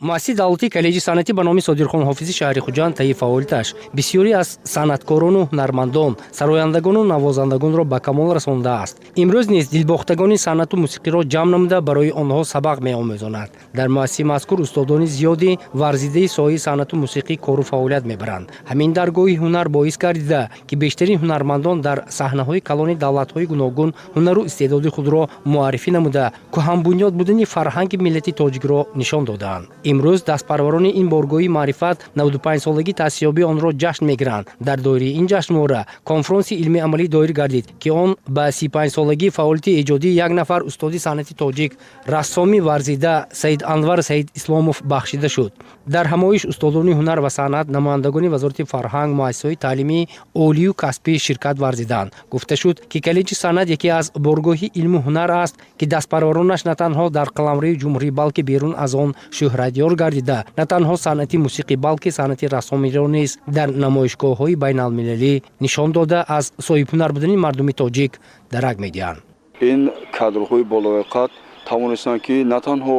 Муассисаи давлатии Коллеҷи санъатӣ ба номи Содирхон Ҳофизи шаҳри Хуҷанд таи фаъолияташ бисёре аз санъаткорону ҳунармандон, сарояндагону навозандагонро ба камол расондааст. Имрӯз низ дилбохтагони санъату мусиқиро ҷамъ намуда, барои онҳо сабақ меомӯзонад. Дар муассисаи мазкур устодони зиёди варзидаи соҳаи санъату мусиқӣ кору фаъолият мебаранд. Ҳамин даргоҳи ҳунар боис гардида, ки бештарин ҳунармандон дар саҳнаҳои калони давлатҳои гуногун ҳунару истеъдоди худро муаррифӣ намуда, кӯҳанбунёд будани фарҳанги миллати тоҷикро нишон додаанд. Имрӯз дастпарварони ин боргоҳи маърифат 95-солагии таъсисёбии онро ҷашн мегиранд. Дар доираи ин ҷашнвора конфронси илмии амалӣ доир гардид, ки он ба 35-солагии фаъолияти эҷодии як нафар устоди санъати тоҷик, рассоми варзида Саид Анвар Саид Исломов бахшида шуд. Дар ҳамоиш устодони ҳунар ва санъат, намояндагони Вазорати фарҳанг, муассисаҳои таълимии олию касбӣ ширкат варзиданд. Гуфта шуд, ки коллеҷи санъат яке аз боргоҳи илму ҳунар аст, ки дастпарваронаш на танҳо дар қаламрави ҷумҳурӣ, балки берун аз он шӯҳратёр гардида, на танҳо санъати мусиқӣ, балки санъати рассомиро низ дар намоишгоҳҳои байналмилалӣ нишон дода, аз соҳибҳунар будани мардуми тоҷик дарак медиҳанд. Ин кадрҳои болояқат тавонистанд, ки на танҳо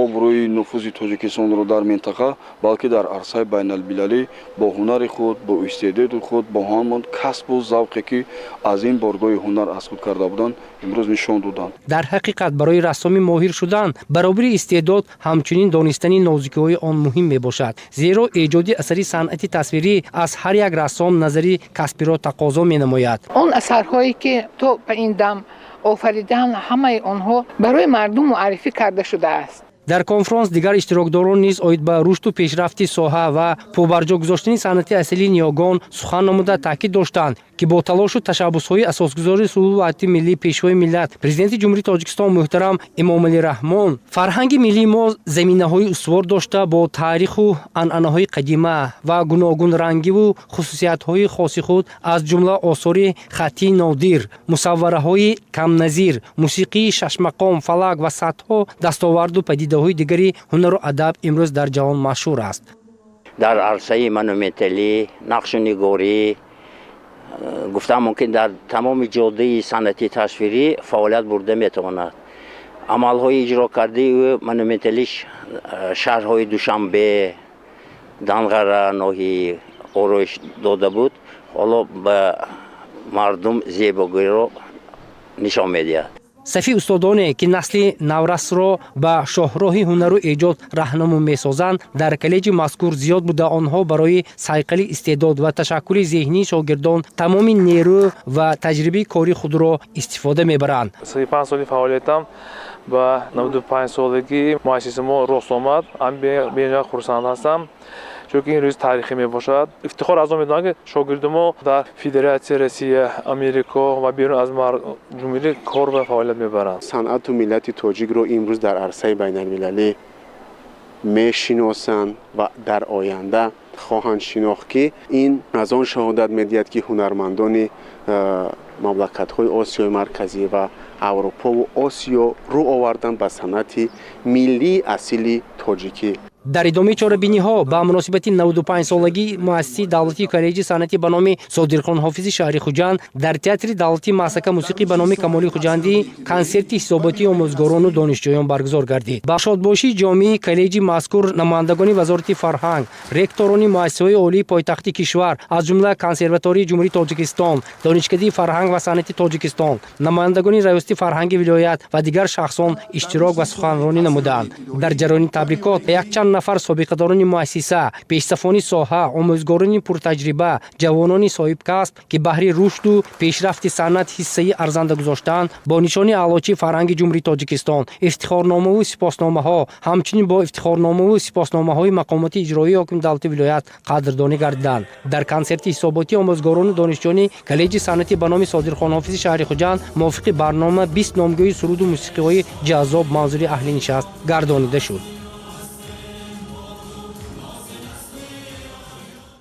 обрӯи нуфузи Тоҷикистонро дар минтақа, балки дар арсаи байналмилалӣ бо ҳунари худ, бо истеъдоди худ, бо ҳамон касбу завқе, ки аз ин боргоҳи ҳунар аз худ карда буданд, имрӯз нишон доданд. Дар ҳақиқат, барои рассоми моҳир шудан баробари истеъдод ҳамчунин донистани нозукиҳои он муҳим мебошад, зеро эҷоди асари санъати тасвирӣ аз ҳар як рассом назари касбиро тақозо менамояд. Он асарҳое, ки то ба ин дам офаридаанд, ҳамаи онҳо барои мардум муаррифӣ карда шудааст. Дар конфронс дигар иштирокдорон низ оид ба рушду пешрафти соҳа ва побарҷо гузоштани санъати асили ниёгон сухан намуда, таъкид доштанд, ки бо талошу ташаббусҳои асосгузори сулҳу ваҳдати миллӣ, Пешвои миллат, Президенти Ҷумҳурии Тоҷикистон муҳтарам Эмомалӣ Раҳмон фарҳанги миллии мо заминаҳои устувор дошта, бо таъриху анъанаҳои қадима ва гуногунрангиву хусусиятҳои хоси худ, аз ҷумла осори хаттии нодир, мусаввараҳои камназир, мусиқии шашмақом, фалак ва садҳо дастоварду падидаҳои дигари ҳунару адаб имрӯз дар ҷаҳон машҳур аст. Дар арсаи монументалӣ, нақшу нигорӣ, гуфтам, мумкин дар тамоми ҷодаи санъати тасвирӣ фаъолият бурда метавонад. Амалҳои иҷро кардаи ӯ монументалиш шаҳрҳои Душанбе, Данғара ноҳияи ороиш дода буд. Ҳоло ба мардум зебогиро нишон медиҳад. Сафи устодоне, ки насли наврасро ба шоҳроҳи ҳунару эҷод раҳнаму месозанд, дар коллеҷи мазкур зиёд буда, онҳо барои сайқали истеъдод ва ташаккули зеҳнии шогирдон тамоми нерӯ ва таҷрибаи кори худро истифода мебаранд. 35 соли фаъолиятам ба 95-солагии муассиса мо рост омад. Бениҳоят хурсанд ҳастам, чунки ин рӯзи таърихӣ мебошад. Ифтихор аз он медонам, ки шогирди мо дар Федератсияи Россия, Америко ва берун аз ҷумҳурӣ кор ва фаъолият мебаранд. Санъату миллати тоҷикро имрӯз дар арсаи байналмилалӣ мешиносанд ва дар оянда хоҳанд шинохт, ки ин аз он шаҳодат медиҳад, ки ҳунармандони мамлакатҳои Осиёи Марказӣ ва Аврупову Осиё рӯ овардан ба санъати миллии асили тоҷикӣ. Дар идомаи чорабиниҳо ба муносибати 95-солагии муассисаи давлатии коллеҷи санъатӣ ба номи Содирхон Ҳофизи шаҳри Хуҷанд дар Театри давлатии Маҳсака мусиқӣ ба номи Камоли Хуҷандӣ консерти ҳисоботии омӯзгорону донишҷӯён баргузор гардид. Ба шодбошии ҷомеаи коллеҷи мазкур намояндагони Вазорати фарҳанг, ректорони муассисаҳои олии пойтахти кишвар, аз ҷумла Консерваторияи Ҷумҳурии Тоҷикистон, Донишкадаи фарҳанг ва санъати Тоҷикистон, намояндагони Раёсати фарҳанги вилоят ва дигар шахсон иштирок ва суханронӣ намуданд. Дар ҷараёни табрикот якчанд нафар собиқадорони муассиса, пешсафони соҳа, омӯзгорони пуртаҷриба, ҷавонони соҳибкасб, ки баҳри рушду пешрафти санъат ҳиссаи арзанда гузоштаанд, бо нишони Аълочии фарҳанги Ҷумҳурии Тоҷикистон, ифтихорномаву сипосномаҳо, ҳамчунин бо ифтихорномаву сипосномаҳои мақомоти иҷроии ҳокими давлати вилоят қадрдонӣ гардиданд. Дар консерти ҳисоботии омӯзгорону донишҷӯёни коллеҷи санъатӣ ба номи Содирхон Ҳофизи шаҳри Хуҷанд мувофиқи барнома 20 номгӯи суруду мусиқиҳои ҷаззоб манзури аҳли нишаст гардонида шуд.